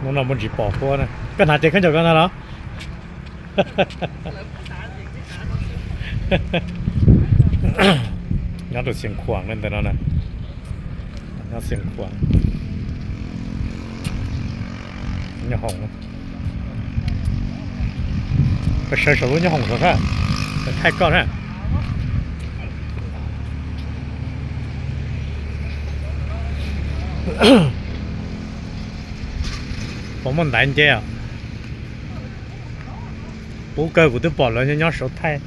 Hnub no muaj ntsis pom huab na. Koj hnav cev khaub ncaws koj ntag los? Nyob rau Xiav Khuam li ntawd no na. Nyob Xiav Khuam. Nyob hoom. Koj sawv saum lub nyob hoom saud sab, thaij koj na. Puas muaj ntaiv nce os? Puv kawg kuv twb pom lawv nyob saud thaij.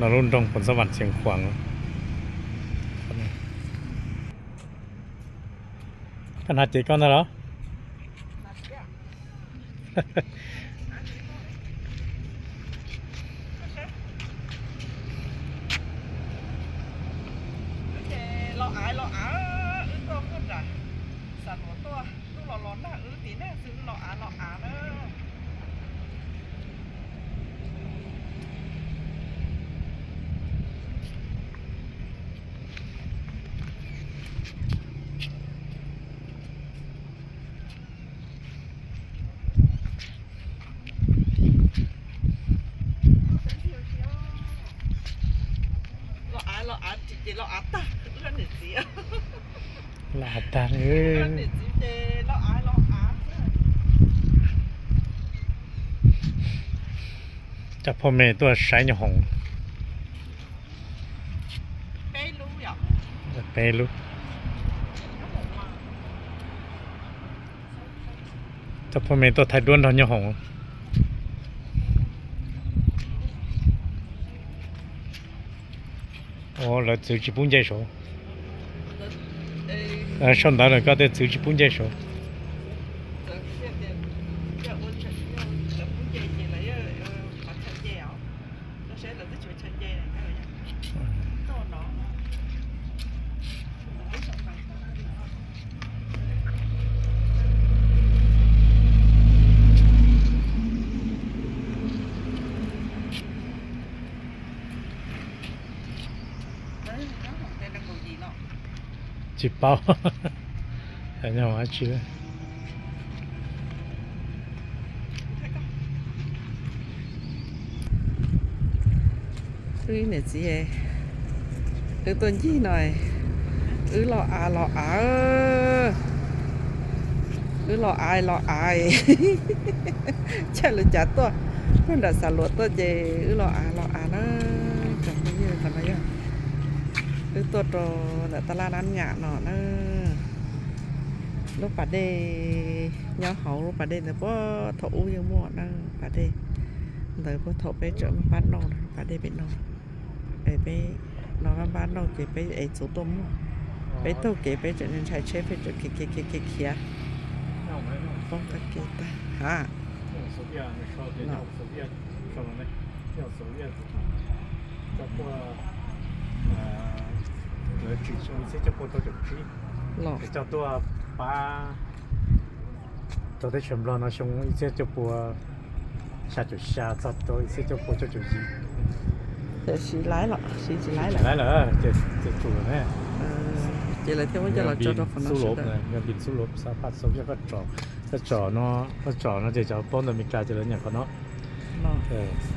No lub nroog Pos Ntxob Vam Xiav Khuam. Koj hnav cev koj ntag los? Los av los av, wb tuaj muaj nram Xam Luam tuaj, wb los los nag wb tim nag xwb, los av los av na. Los av los av tsis ces los av tag, wb niam txiv. Los av tag. Niam txiv ces los av los av. Cov phooj ywg tuaj saib nyob hoom. Peb lub. Cov phooj ywg tuaj thaij duab nrog nyob hoom. Lawv txwv tsis pub nce saud. Sau ntawv lawm koj tej txwv tsis pub nce saud. Tsis paub nyob hoom dab tsi. Wb niam txiv, wb tuaj ncig no, wb los av los av, wb los av los av, chaw lawv cav tuaj, tuaj nram Xam Luam tuaj ces wb los av los av na. Cov phooj ywg, qhov no yog wb tuaj rau ntawm taj laj Nab Nyam no na. Lub pas dej nyob hauv lub pas dej ntawd puag thaum ub yeej muaj na, pas dej ntawd puag thaum peb tseem npab nauj na, pas dej pem no. Es peb no npab nauj ces peb ev txhuv tuaj muag. Peb taug kev peb tseem ntshai tsheb peb tseem khiav khiav khiav khiav. Poob qab kev tag ha. Coj tuaj pab rau teb chaws Nplog no xyoo ib txhiab cuaj pua xya caum xya txog rau ib txhiab cuaj pua cuaj caum yim. Siv laiv los siv tsis laiv lawm? Laiv lawm, ces tsum lawm ne. Ces lawv thiaj muab coj los tso rau qhov no. Yog npis xub lov xav phaj xav yog koj tsom, koj tsom no, koj tsom no ces cov paub ntawv Meskas ces lawv nyeem qhov no.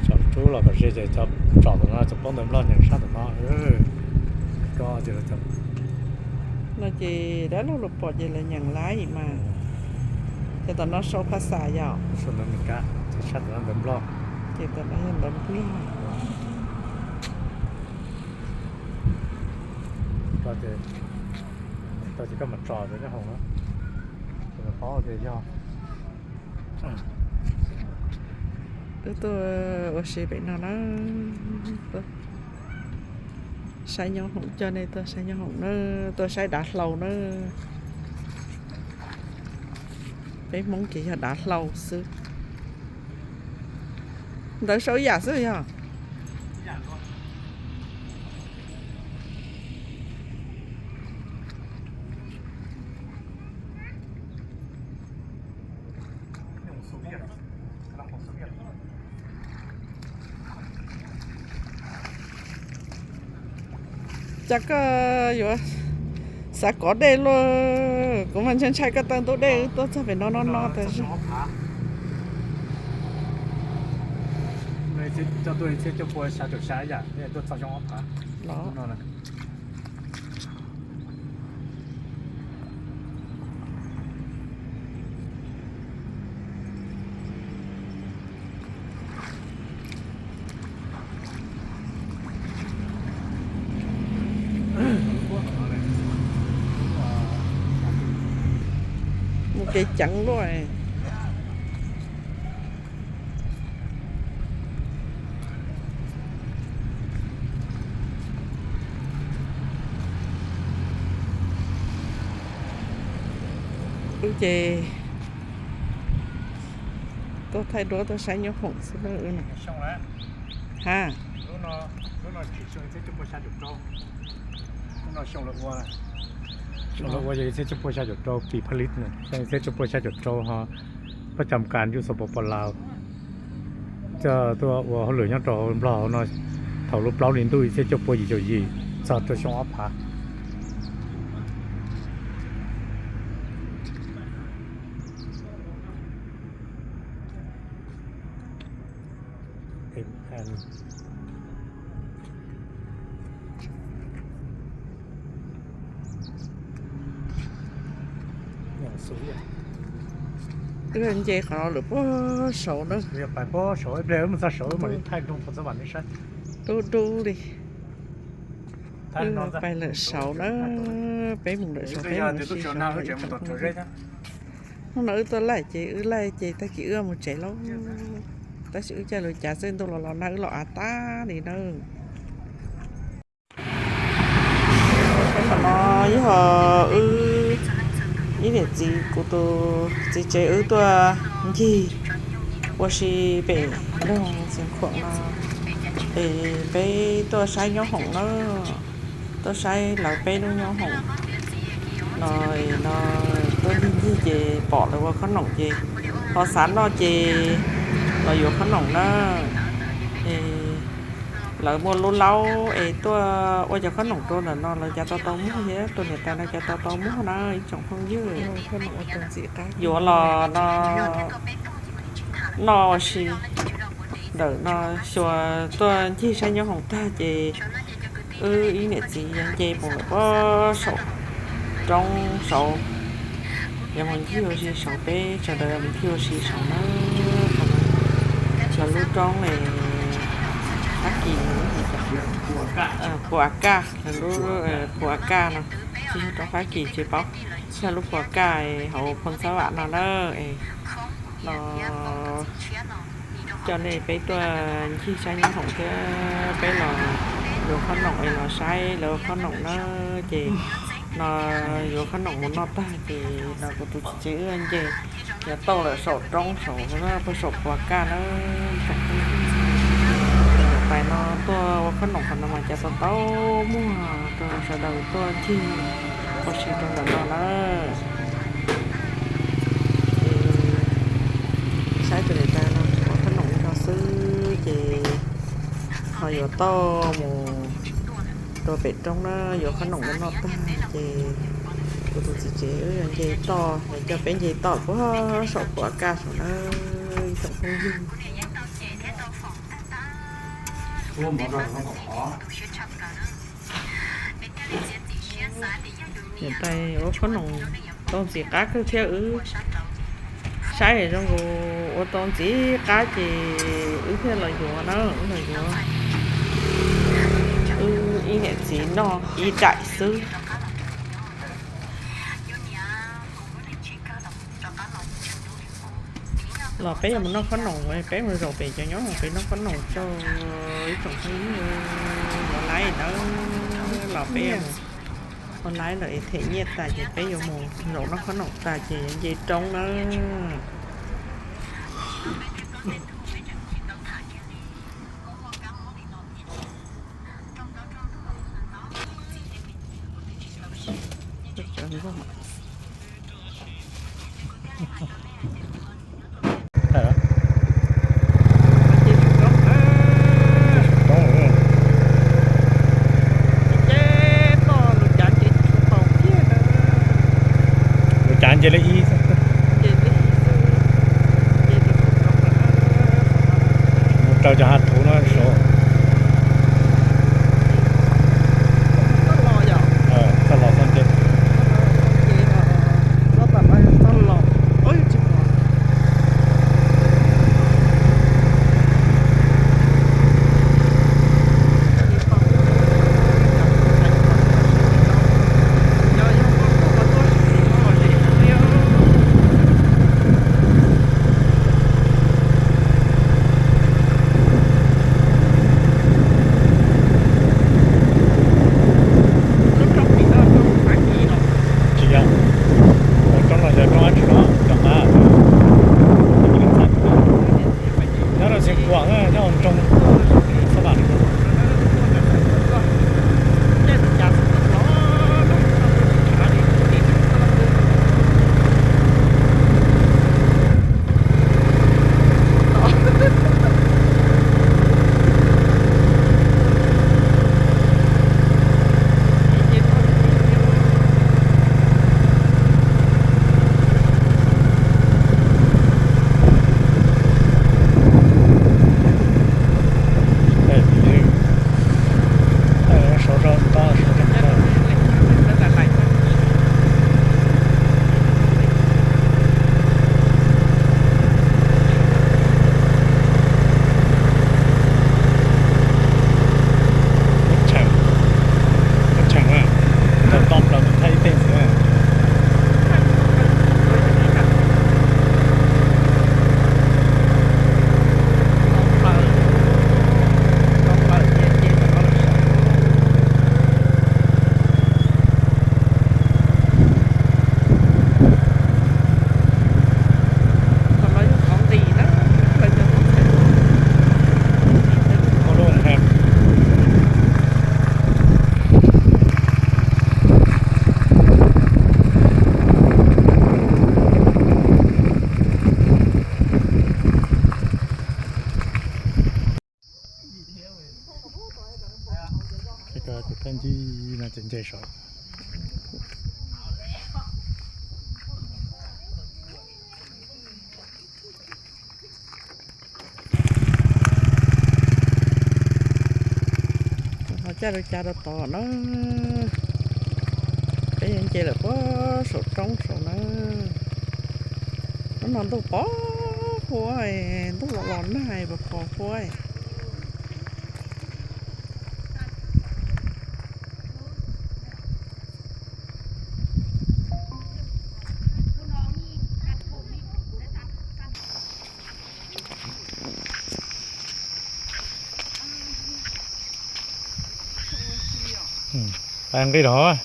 Tsom rub los kom ze ces cov tsom tom no cov paub ntawv Nplog nyeem sab tom no. Koj ces lawv cov no ces dab laug los pom ces lawv nyeem laiv mas. Ces tom no sau phaj xas yom, sau ntawv Meskas ces sab tom no ntawv Nplog. Ces tom no yog ntawv Nplog. Tau ces koj mam tsom rau nyob hoom na, ces lawv paub tias yog. Wb tuaj ua si pem no na, saib nyob hoom, coj nej tuaj saib nyob hoom na, tuaj saib dav hlau na. Peb Hmoob ces yog dav hlau xwb. Ntawv sau ib yam xwb yog. Cas koj yuav xav kov dej luaj? Kuv mas ntshai ntshai koj taw ntub dej wb tuaj txog pem no no no tas zog. Mus kev ceev luaj. Wb ces tuaj thaij duab tuaj saib nyob hoom xwb na wb no. Ha, xyoo lawv ua yog ib txhiab cuaj pua xya caum rau pim pha lis, xyoo ib txhiab cuaj pua xya caum rau ho pab cam kas ncuj xo pos pos laus. Coj tuaj ua hauj lwm nyob rau hauv Nplog no thaum lub plaub hlis ntuj ib txhiab cuaj pua yim caum yim txog rau xyoo ob phav. Wb nce qhov no lawm puag saud na. Pais puag saud, ib pliag wb mus txog saud mam li thaij rau phooj ywg sawv daws saib. Dub dub li. Wb pais lawm saud na, peb mus lawm saud, peb mus si saud. Hnub no wb tuaj laij ces wb laij ces tag kis wb mus tsev lauj. Tab sis wb caij lub cav txawj ntuj los los na wb los av tag li na. Qhov no yog wb ib niam txiv kuv tus txiv tsev wb tuaj ncig ua si pem nroog Xiav Khuam no es peb tuaj saib nyob hoom na, tuaj saib lawv peb lub nyob hoom no, no tuaj ncig ncig ces pom lawv ua khob noom ces ho xav noj ces los yuav khob noom na. Es lawv muaj lub laub es tuaj ua cov khob noom rau ntawm no lawv cas tau tau muag thiab, tus niam tais no cas tau tau muag na ib tsoom phooj ywg. Yuav los no noj ua si ntawm no, xyuas tuaj ncig saib nyob hoom tag ces wb ib niam txiv yuav nce mus lawm puag saum roob saud, yuav mus ncig ua si saud, peb sawv daws mus ncig ua si saud na. Qhov no yog lub roob Fab Kis, Phu A Kaj, lub Phu A Kaj no, tsis yog roob Fab Kis tsis paub, yog lub Phu A Kaj hauv Phoo Xab Vam no na. No coj nej peb tuaj ncig saib nyob hoom thiab peb los yuav khob noom es los saib lawv ua khob noom na. Ces no yuav khob noom mus noj tag ces no kuv tus txiv tsev wb nce yuav tau lawm saum roob saud na, puag saum Phu A Kaj na. Tais no tuaj ua khob noom qhov no mas cas tau tau muag rau sawv daws tuaj ncig ua si rau ntawm no na. Saib tus niam tais no ua khob noom li no xwb ces ho yuav tau mus rau pem roob na, yuav khob noom mus noj tag ces kuv tus txiv tsev wb yuav nce toj, yuav coj peb nce toj puag saum Phu A Kaj saud na, ib tsoom phooj ywg. Niam tais ua khob noom tau ntxim qab kawg thiab wb saib zoo nkaus ua tau ntxim qab ces wb thiaj los yuav na, wb los yuav. Wb ib niam txiv noj ib daim xwb. Los peb yuav mus noj khob noom, peb mus zaum pem cov nyob hoom pem noj khob noom rau ib tsoom phooj ywg ua laib nawb. Los peb ua laib lawm es them nyiaj tas ces peb yuav mus zaum noj khob noom tas ces yuav nce roob nawb. Ces li ib, mus raws cov hav thuv no saud. Txoj los xoj ces, txoj los. Tsis yog, roob no yog roob dab tsi no cov qab. Nyob rau Xeev Khuam, nyob nroog Xab Vam. Tseem, tseem, tau plaws mus thaj ib teeg xwb. Ces tus thawj ncig no ces nce saud. Ho caj rau cas rau tod na. Peb yuav nce lawm puag saum roob saud na. Hnub no ntuj pos huab, ntuj los los nag pos pos huab. Nqis rau hauv.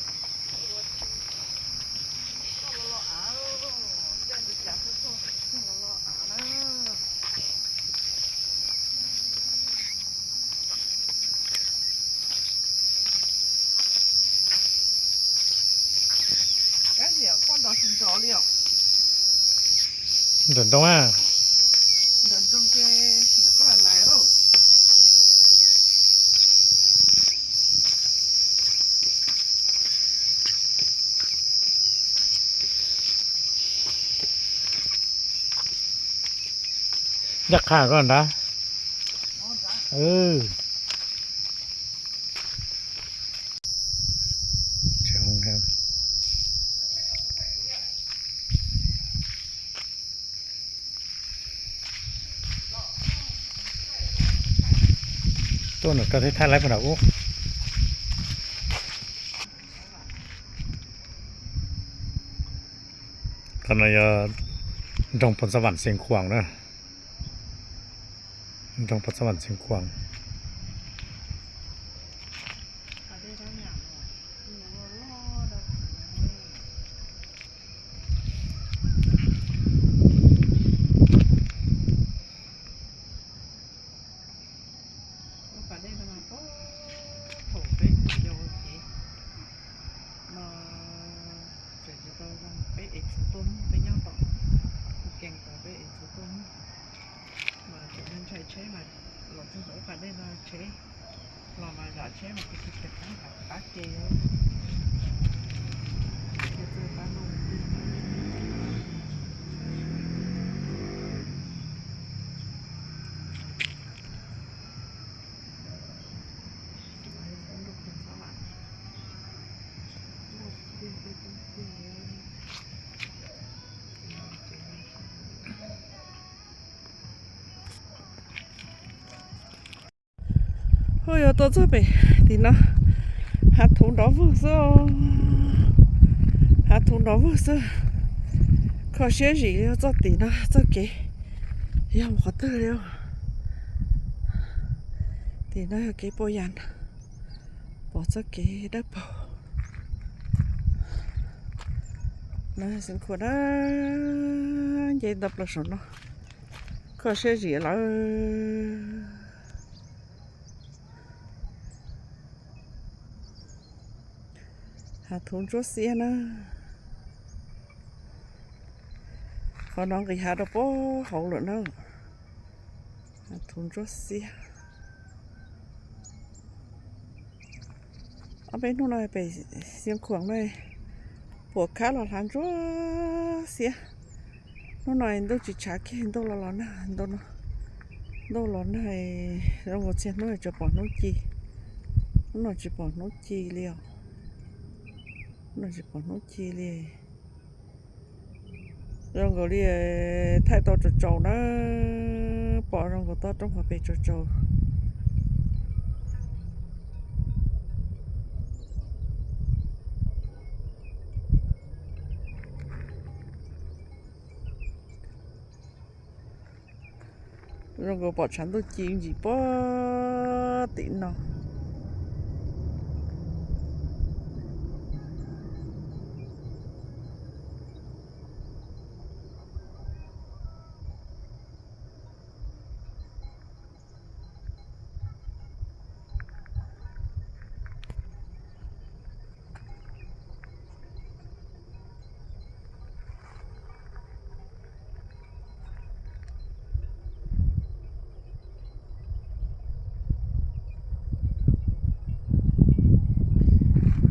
Nram nroog a. Ncaj qha koj nrad. Tuaj nram ko thiaj thaij laib puag nram ub. Qhov no yog nroog Phoos Xab Vam Xeev Khuam na. Nroog Phoos Xab Vam Xeev Khuam. Lub pas dej no mas thaum peb mus yos ces no tseem tsis tau zoo, peb ev txhuv tuaj muag, peb nyob tom Phu Kees tod peb ev txhuv tuaj muag mas tseem ntshai tsheb mas los txog ntawm lub pas dej no tsheb los mas zam tsheb mas kuv tsis pom qab, qab ces yog txog qab no ti na. Yog tuaj txog pem tim no, hav thuv nrov vwg xwb, hav thuv nrov vwg xwb. Kho siab zim li txoj tim no txoj kev yog mus qhov twg li. Tim no yog kev puas yas, pom txoj kev dawb paug. No xeev khuam na, nce ntawm plaws saum no, kho siab zim lawm. Hav thuv ntsuab xiab na. Qhov no nqis hav rau puag hauv lawm na. Hav thuv ntsuab xiab. Ob peb hnub no pem Xeev Khuam no puam khab los hlav ntsuab xiab. Hnub no ntuj tsis tshav kiag, ntuj los los nag, ntuj los nag, zoo nkaus txhia hnub tsuas pom hnub ci. Hnub no tsis pom hnub ci li os. Hnub no tsis pom hnub ci li. Zoo nkaus li thaij tau tsaus tsaus na, pom zoo nkaus toj roob qhov pem tsaus tsaus. Zoo nkaus pom tshav ntuj ci ntsim puag tim no.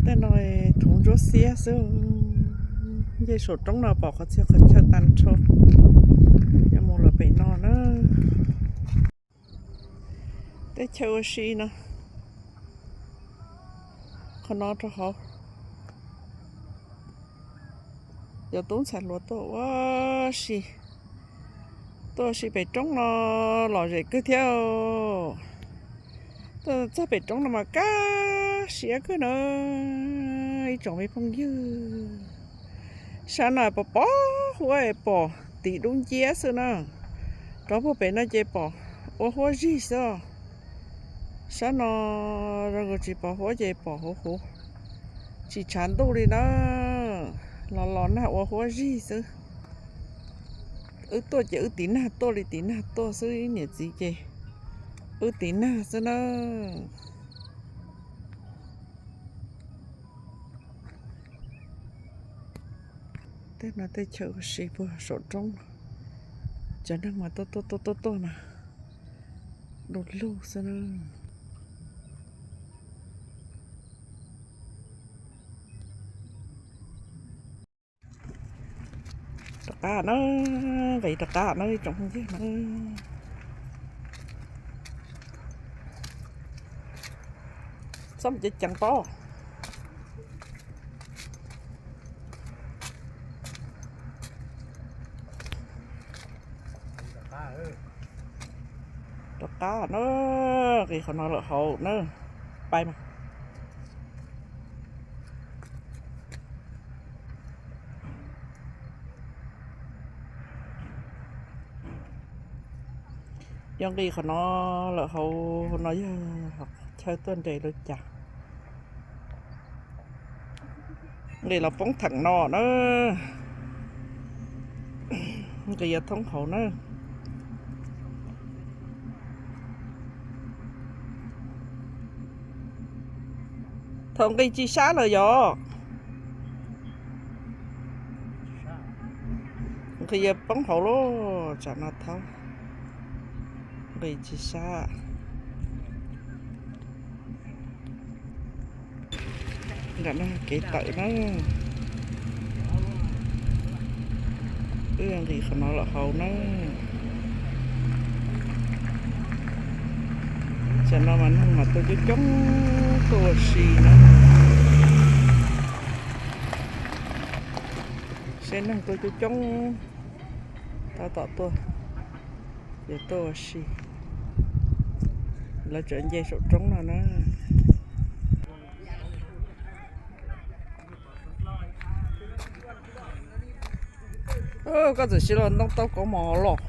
Tej no thuv ntsuab xiab xwb. Nce saum roob no pom qhov txhia qhov chaw tag nrho. Yuav mus lawm pem no na. Teb chaws ua si no, qhov no rau hauv. Cov tub ntxhais hluas tuaj ua si, tuaj ua si pem roob no lom zem kawg thiab. Tuaj txog pem roob no mas kaj siab kawg na, ib tsoom me phooj ywg. Sab no pos pos huab es pom tim dub nciab xwb na. Rov puag pem no ces pom ua huab zig xwb. Sab no zoo nkaus tsis pom huab ces pom huv huv, tsis tshav ntuj li na. Los los nag ua huab zig xwb. Wb tuaj ces wb tiv nag tuaj li tiv nag tuaj xwb, niam txiv ces wb tiv nag xwb na. Tej no tej chaw ua si puag saum roob, cov neeg mas tuaj tuaj tuaj tuaj tuaj mas du lug xwb na. Rov qab na, nqis rov qab na ib tsoom phooj ywg na. Txhob mus ceev ceev pob. Rov qab na, nqis qhov no lawm hauv na, pais mas. Yog nqis qhov no lawm hauv no yog chaw tuaj nres lawv cas. Nqis los poob theem no na, nqis yuav thoob hauv na. Thaum nqis tsis sab lawm yog nqis yuav poob hauv lauj, tsam no thaub nqis tsis sab. Nram no kev tawm na, wb nqis qhov no lawm hauv na. Tsam no mas neeg mas tuaj coob coob tuaj ua si na. Seb neeg tuaj coob coob tab tom tuaj, yuav tuaj ua si. Lawv tseem nce saum roob no na. Koj txawm siv los ntoo tau kauv mos loj.